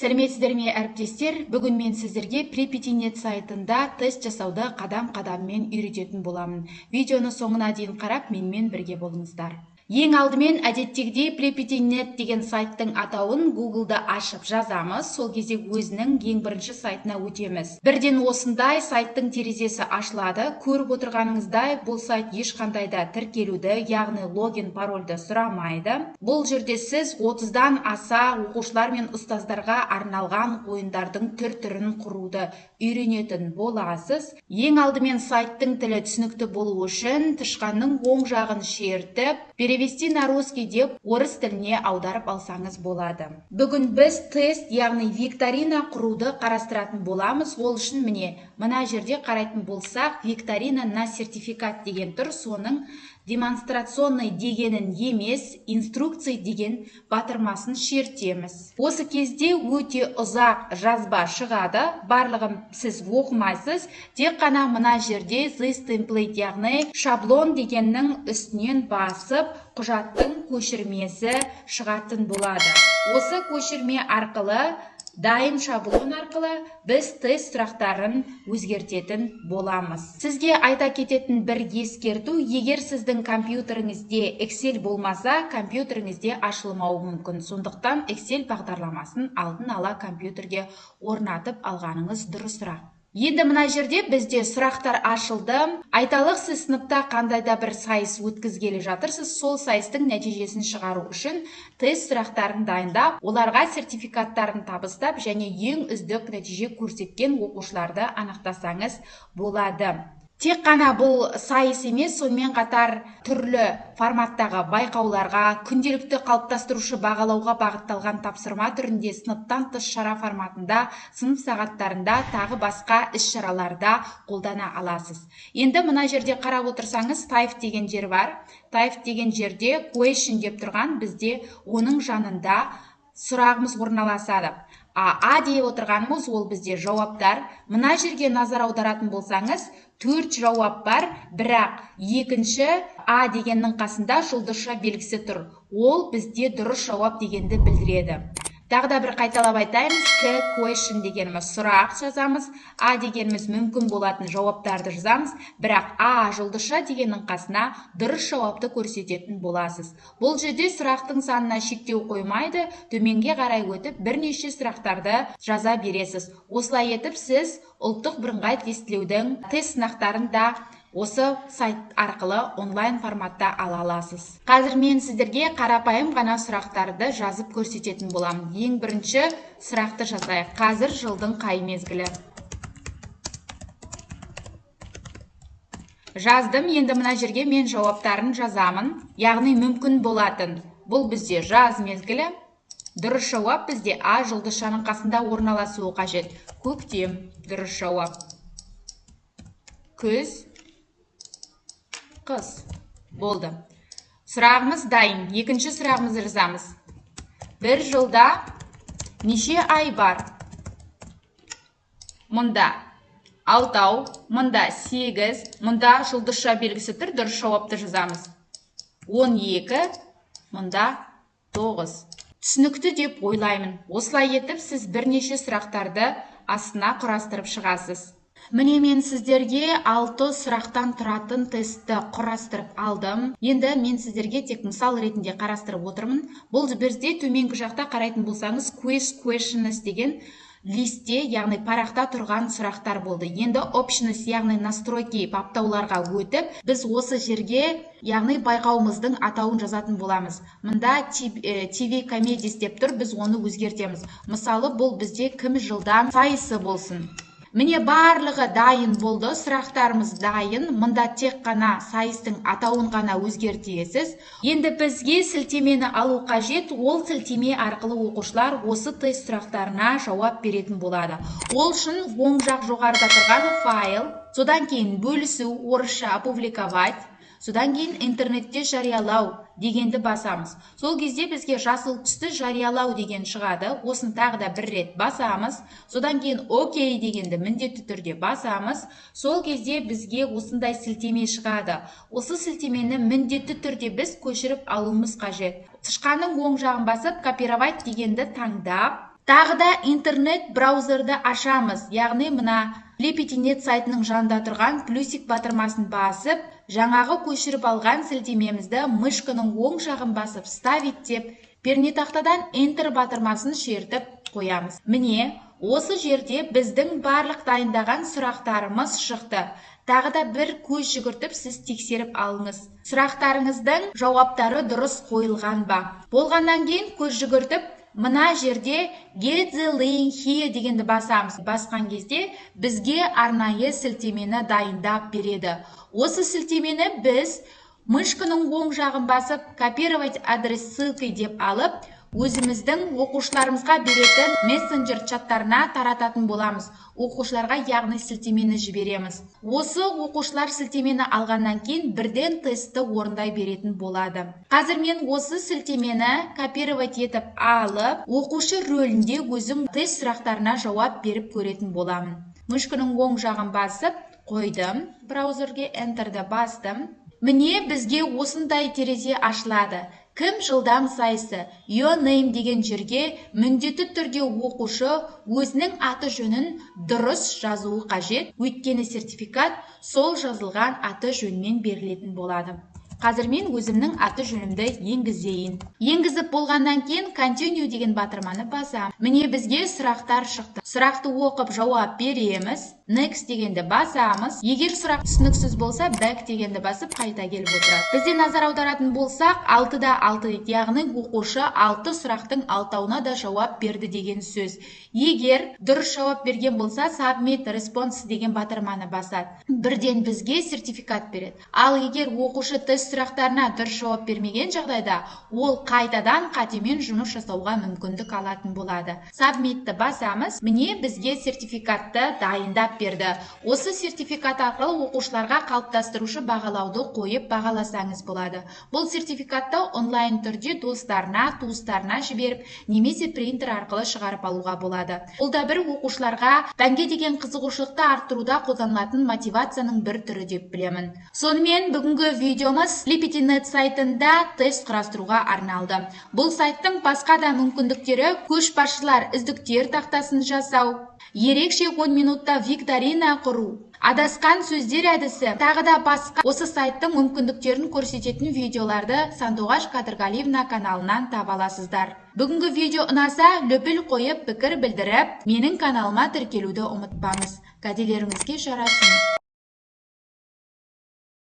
Сәлеметсіздер ме, әріптестер? Бүгін мен сіздерге Prepetinet сайтында тест жасауды қадам-қадаммен үйрететін боламын. Видеоны соңына дейін қарап, менімен бірге болыңыздар. Ең алдымен әдеттегідей Prepetinet деген сайттың атауын Google'да ашып жазамыз. Сол кезде өзінің ең бірінші сайтына өтеміз. Бірден осындай сайттың терезесі ашылады. Көріп отырғаныңыздай, бұл сайт ешқандай да тіркелуді, яғни логин, парольді сұрамайды. Бұл жерде сіз 30-дан аса оқушылар мен ұстаздарға арналған ойындардың түр-түрін құруды үйренетін боласыз. Ең алдымен сайттың тілі түсінікті болу үшін тышқанның оң жағын шертіп, перевести на русский деп орыс тіліне аударып алсаңыз болады. Бүгін біз тест, яғни викторина құруды қарастыратын боламыз. Ол үшін міне мына жерде қарайтын болсақ, викторина на сертификат деген тұр. Соның демонстрационный дегенін емес, инструкция деген батырмасын шертеміз. Осы кезде өте ұзақ жазба шығады. Барлығын сіз оқымайсыз. Тек қана мына жерде this template, яғни шаблон дегеннің үстінен басып, құжаттың көшірмесі шығатын болады. Осы көшірме арқылы, дайын шаблон арқылы біз тест сұрақтарын өзгертетін боламыз. Сізге айта кететін бір ескерту: егер сіздің компьютеріңізде Excel болмаса, компьютеріңізде ашылмауы мүмкін. Сондықтан Excel бағдарламасын алдын ала компьютерге орнатып алғаныңыз дұрысырақ. Енді мына жерде бізде сұрақтар ашылды. Айталық, сіз сыныпта қандай да бір сайыс өткізгелі жатырсыз, сол сайыстың нәтижесін шығару үшін тест сұрақтарын дайындап, оларға сертификаттарын табыстап және ең үздік нәтиже көрсеткен оқушыларды анықтасаңыз болады. Тек қана бұл сайыс емес, сонымен қатар түрлі форматтағы байқауларға, күнделікті қалыптастырушы бағалауға бағытталған тапсырма түрінде, сыныптан тыс шара форматында, сынып сағаттарында, тағы басқа іс-шараларда қолдана аласыз. Енді мына жерде қарап отырсаңыз, type деген жер бар. Type деген жерде question деп тұрған, бізде оның жанында сұрағымыз орналасады. А деп отырғанымыз ол бізде жауаптар. Мына жерге назар аударатын болсаңыз, 4 жауап бар, бірақ екінші А дегеннің қасында жұлдызша белгісі тұр. Ол бізде дұрыс жауап дегенді білдіреді. Тағы да бір қайталап айтайын, К question дегеніміз сұрақ жазамыз, А дегеніміз мүмкін болатын жауаптарды жазамыз, бірақ А жұлдызша дегеннің қасына дұрыс жауапты көрсететін боласыз. Бұл жерде сұрақтың санына шектеу қоймайды, төменге қарай өтіп бірнеше сұрақтарды жаза бересіз. Осылай етіп сіз ұлттық бірыңғай тестілеудің тест сынақтарын да осы сайт арқылы онлайн форматта ала аласыз. Қазір мен сіздерге қарапайым ғана сұрақтарды жазып көрсететін боламын. Ең бірінші сұрақты жазайық. Қазір жылдың қай мезгілі? Жаздым. Енді мына жерге мен жауаптарын жазамын. Яғни мүмкін болатын. Бұл бізде жаз мезгілі. Дұрыс жауап бізде А жұлдызшаның қасында орналасуы қажет. Көктем дұрыс жауап. Күз, қыс. Болды. Сұрағымыз дайын. Екінші сұрағымызды жазамыз. Бір жылда неше ай бар? Мұнда 6, мұнда 8, мұнда жұлдызша белгісі тұр, дұрыс жауапты жазамыз. 12, мұнда 9. Түсінікті деп ойлаймын. Осылай етіп сіз бірнеше сұрақтарды астына құрастырып шығасыз. Міне мен сіздерге 6 сұрақтан тұратын тестті құрастырып алдым. Енді мен сіздерге тек мысал ретінде қарастырып отырмын. Бұл бізде төменгі жақта қарайтын болсаңыз, quiz questions деген листте, яғни парақта тұрған сұрақтар болды. Енді options, яғни настройки баптауларға өтіп, біз осы жерге, яғни байқауымыздың атауын жазатын боламыз. Мында TV Comedies деп тұр, біз оны өзгертеміз. Мысалы, бұл бізде кім жылдам сайысы болсын. Міне барлығы дайын болды, сұрақтарымыз дайын. Мында тек қана сайыстың атауын ғана өзгертесіз. Енді бізге сілтемені алу қажет. Ол сілтеме арқылы оқушылар осы тест сұрақтарына жауап беретін болады. Ол үшін оң жақ жоғарыда тұрған файл, содан кейін бөлісу, орысша опубликовать, содан кейін интернетте жариялау дегенді басамыз. Сол кезде бізге жасыл түсті жариялау деген шығады. Осыны тағы да бір рет басамыз. Содан кейін окей дегенді міндетті түрде басамыз. Сол кезде бізге осындай сілтеме шығады. Осы сілтемені міндетті түрде біз көшіріп алуымыз қажет. Тышқанның оң жағын басып, копировать дегенді таңдап, Тағы да интернет браузерді ашамыз, яғни мына Flippity.net сайтының жанында тұрған плюсик батырмасын басып, жаңағы көшіріп алған сілтемемізді мышканың оң жағын басып «Вставить» деп, пернетақтадан Enter батырмасын шертіп қоямыз. Міне, осы жерде біздің барлық дайындаған сұрақтарымыз шықты. Тағы да бір көз жүгіртіп, сіз тексеріп алыңыз. Сұрақтарыңыздың жауаптары дұрыс қойылған ба? Болғаннан кейін көз жүгіртіп, мына жерде «Get the link here» дегенді басамыз. Басқан кезде бізге арнайы сілтемені дайындап береді. Осы сілтемені біз мышканың оң жағын басып, «Копировать адрес ссылки» деп алып, өзіміздің оқушыларымызға беретін мессенджер чаттарына тарататын боламыз. Оқушыларға, яғни, сілтемені жібереміз. Осы оқушылар сілтемені алғаннан кейін бірден тестті орындай беретін болады. Қазір мен осы сілтемені копировать етіп алып, оқушы рөлінде өзім тест сұрақтарына жауап беріп көретін боламын. Мышканың оң жағын басып қойдым, браузерге Enterді бастым. Міне, бізге осындай терезе ашылады. «Кім жылдам» сайысы. «Your name» деген жерге міндетті түрде оқушы өзінің аты жөнін дұрыс жазуы қажет, өйткені сертификат сол жазылған аты жөнмен берілетін болады. Қазір мен өзімнің аты жөнімді енгізейін. Енгізіп болғаннан кейін «Continue» деген батырманы басамын. Міне, бізге сұрақтар шықты. Сұрақты оқып, жауап береміз. «Next» дегенді басамыз. Егер сұрақ түсініксіз болса, «Back» дегенді басып, қайта келіп отырады. Бізде назар аударатын болсақ, 6-да 6 дейді, яғни оқушы 6 сұрақтың алтауына да жауап берді деген сөз. Егер дұрыс жауап берген болса, «Submit response» деген батырманы басады. Бірден бізге сертификат береді. Ал егер оқушы тест сұрақтарына дұрыс жауап бермеген жағдайда, ол қайтадан қатемен жұмыс жасауға мүмкіндік алатын болады. Submit ті басамыз. Міне, бізге сертификатты дайындап берді. Осы сертификат арқылы оқушыларға қалыптастырушы бағалауды қойып, бағаласаңыз болады. Бұл сертификатты онлайн түрде достарына, туыстарына жіберіп немесе принтер арқылы шығарып алуға болады. Бұл да бір оқушыларға пәнге деген қызығушылықты арттыруда қолданылатын мотивацияның бір түрі деп білемін. Сонымен, бүгінгі видеомыз Flippity.net сайтында тест құрастыруға арналды. Бұл сайттың басқа да мүмкіндіктері: көшбасшылар, үздіктер тақтасын жасау, ерекше 10 минутта викторина құру, адасқан сөздер әдісі, тағы да басқа осы сайттың мүмкіндіктерін көрсететін видеоларды Сандуғаш Қадырғалиевна каналынан таба аласыздар. Бүгінгі видео ұнаса, лүпіл қойып, пікір білдіріп, менің каналыма тіркелуді ұмытпаңыз. Кәделеріңізге жарасын.